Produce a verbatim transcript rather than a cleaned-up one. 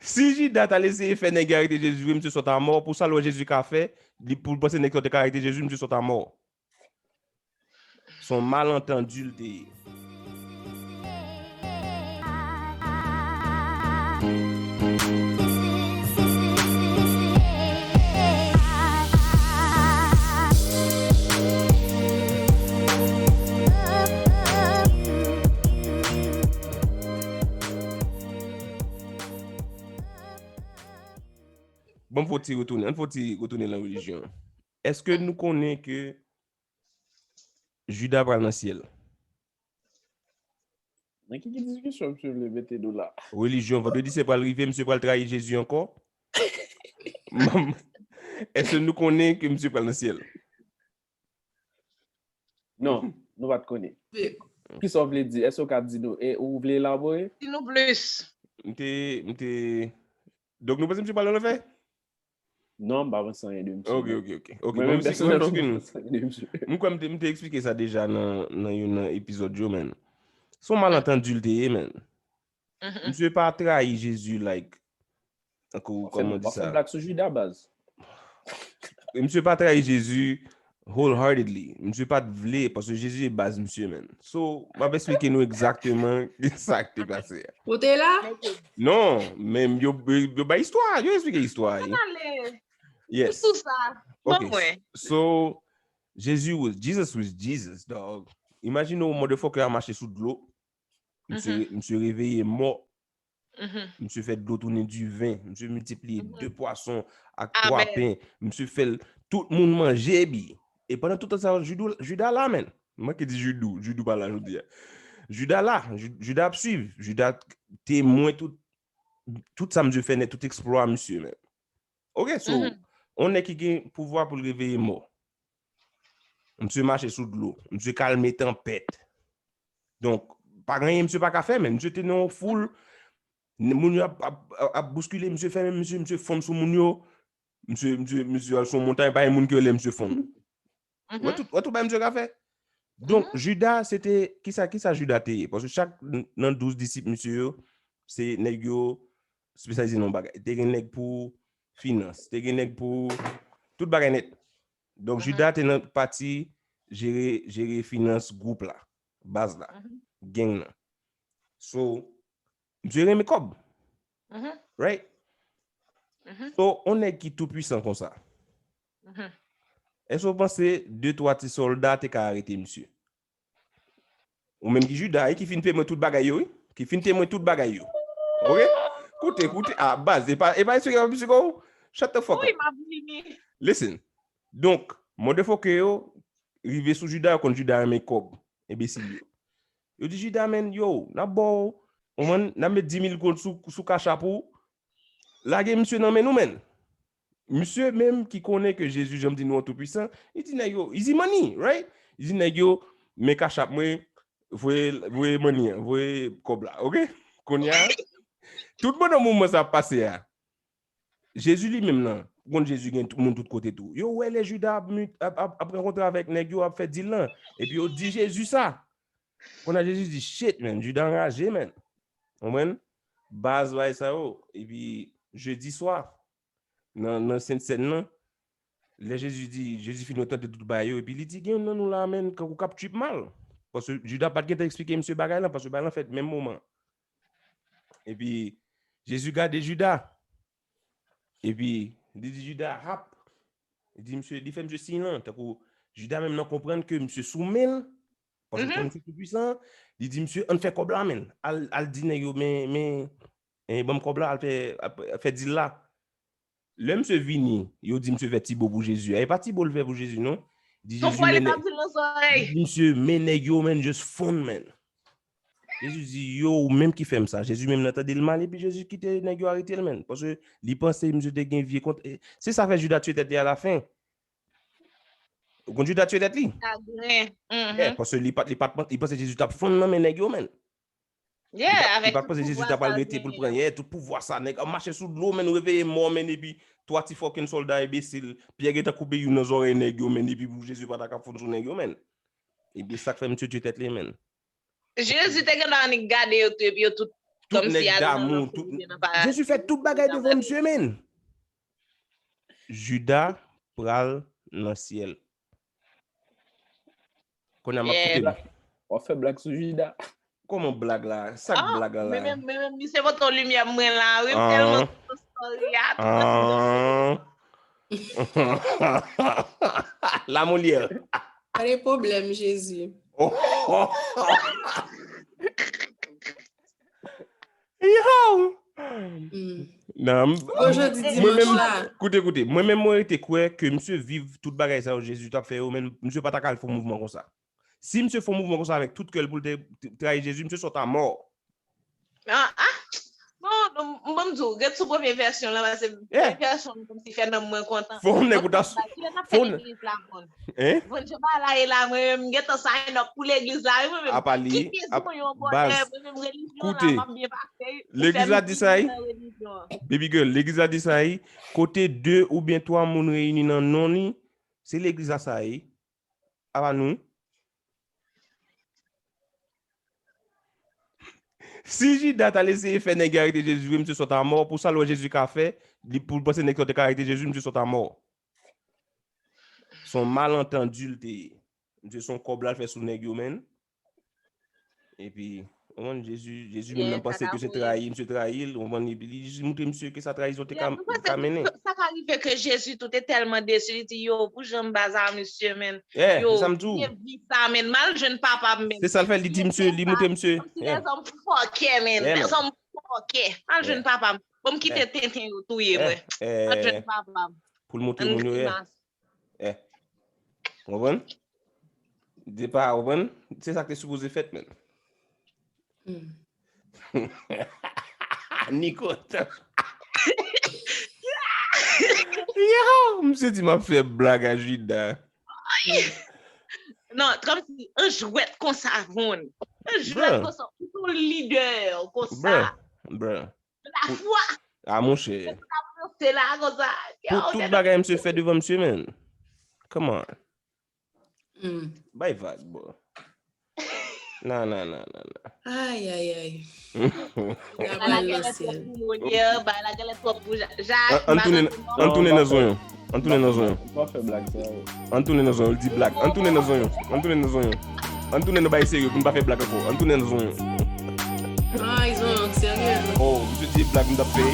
Si Jida t al eseye fè nèg yo arete Jezi, vre, misye sot a mò. Pou sa l wè Jezi ka fè, li, pou l panse nèg sa yo te ka arete Jezi, misye sot a mò. Se yon malantandi l te ye. Bon, fò ti retounen, fò ti retounen nan relijyon. Èske nou konnen ke Jida pral nan syèl? Nan ki, ki diskisyon misye vle mete nou la? Relijyon, vandredi sen pral rive, misye pral trayi Jezi ankò? Èske nou konnen ke misye pral nan syèl? Non, nou pa t konnen. Kisa w vle di? Èske w ka di nou? E ou vle elabore? Di nou plis. M te, m te, donk nou panse misye pral nan lanfè? Non, m pa panse anyen de misye. Ok, ok, ok. Ok, mwen bon, menm pèsonèlman, m pa panse anyen de misye. M kwè m te, m te eksplike sa deja nan, nan youn nan epizòd yo, men. Se yon malantandi l te ye, men. Misye pa trayi Jezi, like, tankou, kòman di sa? W ap fè blag sou Jida, baz. Misye pa trayi Jezi wholeheartedly. Misye pa t vle, paske Jezi e baz misye, men. So, m ap eksplike nou egzakteman sa k te pase a. Ou te la? Non, men yo, yo, yo bay istwa, yo eksplike istwa a. Ann ale. Yes. Sou sa. Ok. Ban mwen. So, Jezi was, Jesus was Jesus, dog. Imagine yon motherfucker a mache sou dlo. Misye, misye reveye mò. Misye fè dlo tounen diven. Misye miltipliye de pwason ak twa pen. Misye fè l, tout moun manje, bi. E pandan tout tan sa, Jidou, Jida la, men. M manke di Jidou. Jidou pa la jodi a. Jida la. Ju-, Jida ap swiv. Jida temwen tout, tout sa misye fè nèt, tout eksplwa misye, men. Ok, so, yon nèg ki gen pouvwa pou l reveye mò. Misye mache sou dlo. Misye kalme tanpèt. Donk, pa gen anyen misye pa ka fè, men misye te nan yon foul, moun yo ap, ap, ap, ap bouskile misye, fè men misye, misye fonn sou moun yo. Misye, misye, misye al sou yon montay, pa gen moun ki rele misye fonn. Wè tout, wè tout bagay misye ka fè. Donk, Jida, se te, kisa, kisa Jida te ye? Paske chak n-, nan douz disip misye yo, se nèg yo espesyalize nan yon bagay. Te gen nèg pou finans, te gen nèg pou tout bagay nèt. Donk, Jida te nan pati jere, jere finans gwoup la, baz la, gang nan. So, misye renmen kòb. Right? So, yon nèg ki tou pwisan konsa. Èske w panse de twa ti sòlda te ka arete misye? Ou menm ki Jida, wi, ki fin temwen tout bagay yo, wi. Ki fin temwen tout bagay yo. Ok? Koute, koute. Ah, baz, e pa, e pa espere w ap pise kou. Shut the fuck up. Wi, m ap vini. Listen. Donk, motherfucker yo rive sou Jida, yo konn Jida renmen kòb. Enbesil yo. Yo di Jida, men, yo, n ap ba w, ou konprann, n ap met dis mil goud sou, sou Cash App ou. Lage misye nan men nou, men. Misye menm ki konnen ke Jezi, jan m di nou an, tou pwisan, li di nèg yo, easy money, right? Li di nèg yo, men Cash App mwen, voye, voye money an, voye kòb la, ok? Kounye a, tout pandan moman sa ap pase a, Jezi li menm nan, ou konn Jezi gen tout moun tout kote tou. Yo wè lè Jida ap, ap, ap, ap rankontre avèk nèg yo, ap fè deal lan, epi yo di Jezi sa. Kounye a Jezi di, shit, man, Jida anraje, man. Ou konprann? Baz bay sa yo. Epi, jedi swa, nan, nan Sent Sèn nan, lè Jezi di, Jezi fin retante tout bagay yo, epi li di, gen youn nan nou la, man, kankou k ap trip mal. Paske Jida pa t gentan eksplike misye bagay lan, paske bagay lan fèt menm moman. Epi, Jezi gade Jida. Epi, li di Jida, hap. Li di misye, li fè misye siy lan. Tankou Jida menm nan konprann ke misye sou men l. Paske l konn misye tou pwisan. Li di misye, ann fè kòb la, men. Al, al di nèg yo, men, men, eh, ban m kòb la, al fè, al fè deal la. Lè misye vini, yo di misye fè ti bo pou Jezi a. E pa ti bo l fè pou Jezi, non. Di Jezi, men nèg, di misye, men nèg yo, men, just fonn, men. Jezi di, yo, ou menm ki fè m sa. Jezi menm nan tande l mal, epi Jezi kite nèg yo arete l, men. Paske li panse misye te gen vye kont. E se sa fè Jida tiye tèt li alafen. Ou konn Jida tiye tèt li? Chagren. Yeah, paske li pa t, li pa t, li panse Jezi t ap fonn nan men nèg yo, men. Yeah, avèk tout pouvwa sa l genyen. Li pa t panse Jezi t ap al rete pou l pran, yeah, tout pouvwa sa, nèg ap mache sou dlo, men, reveye mò, men, epi twa ti fucking sòlda enbesil, Pyè gentan koupe youn nan zòrèy nèg yo, men, epi pou Jezi pa ta ka fonn sou nèg yo, men. Epi sa k fè misye tiye tèt li, men. Jezi te gentan annik gade yo tou, epi yo tout Tout nèg damou, tout... Jezi fè tout bagay devan misye, menn. Jida pral nan syèl. Kounye a m ap kite nou. W ap fè blag sou Jida. Kòman blag la? Sa k blag la la? Men menm, men menm, misye pote yon limyè mwen la, wi, m tèlman kontan story a, tout sa. La molière. Pa de pwoblèm, Jezi. Yo! Nan, m- Bon, jodi mwen dimanch menm, la. Koute, koute, mwen menm mwen rete kwè ke misye viv tout bagay sa yo Jezi t ap fè yo, men misye pa ta ka al fè yon mouvman konsa. Si misye fè yon mouvman konsa avèk tout kè l pou l te trayi Jezi, misye sot a mò. Ah, ah. Non, non, m ban m di w, ret sou premye vèsyon lan, paske premye vèsyon lan kòmsi fè nanm mwen kontan. Fò yon nèg ou ta... Kilè n ap fè legliz la, bon? Hein? Bon, jan bagay la ye la, mwen menm, m gentan sign up pou legliz la, wi, mwen menm. Apa li, kit bezwen yon bòlè, mwen menm, relijyon la, m ap byen pase, wi. Legliz la di sa, wi. Baby girl, legliz la di sa, wi. Kote de oubyen twa moun reyini nan non li, se legliz la sa, wi. Apa nou? Si Jida t al eseye fè nèg yo arete Jezi vre, misye sot a mò. Pou sa l wè Jezi ka fè, li, pou l panse nèg sa yo te ka arete Jezi, misye sot a mò. Se yon malantandi l te ye. Misye se yon kòb l al fè sou nèg yo, menn. Epi, w konprann, Jezi, Jezi menm nan panse ke se trayi, misye trayi l, w konprann, epi li jis montre misye ke sa trayizon te ka, te ka mennen. Sa ka rive ke Jezi tou te tèlman desi, li di, yo, pou jan m ba sa misye, menn. Yo, se sa m di w. Byen vi sa, menn. M al jwenn papa m, menn. Se sa l fè, li di misye, li montre misye. Kòmsi lèzòm fòkè, menn. Lèzòm fòkè. M al jwenn papa m. Bon, m kite tenten yo touye mwen. M al jwenn papa m. Pou l montre moun yo, yeah. Eh. Ou konprann? Depa, ou konprann? Se sa k te sipoze fèt, menn. Ni kontan. Yo, misye di m ap fè blag a Jida. Non, kòmsi an jwèt konsa, Von. An jwèt konsa. Ou se yon lidè konsa. Bruh. Lafwa. A, monchè. Se pou n ap ranse la konsa. Pou tout bagay misye fè devan misye, menn. Come on. Bay vag, bro. Nan, nan, nan, nan, nan. Ay, ay, ay. Bagay la genlè twòp pou Molière, bagay la genlè twòp pou Ja-, Jacques, an, an tounen, an tounen nan zonyon. An tounen nan zonyon. Ou pa fè blag sa yo. An tounen nan zonyon, l di blag. An tounen nan zonyon. An tounen nan zonyon. An tounen nan bagay serye pou n pa fè blag ankò. An tounen nan zonyon. Ay, zonyon, serye. Oh, misye di blag m t ap fè.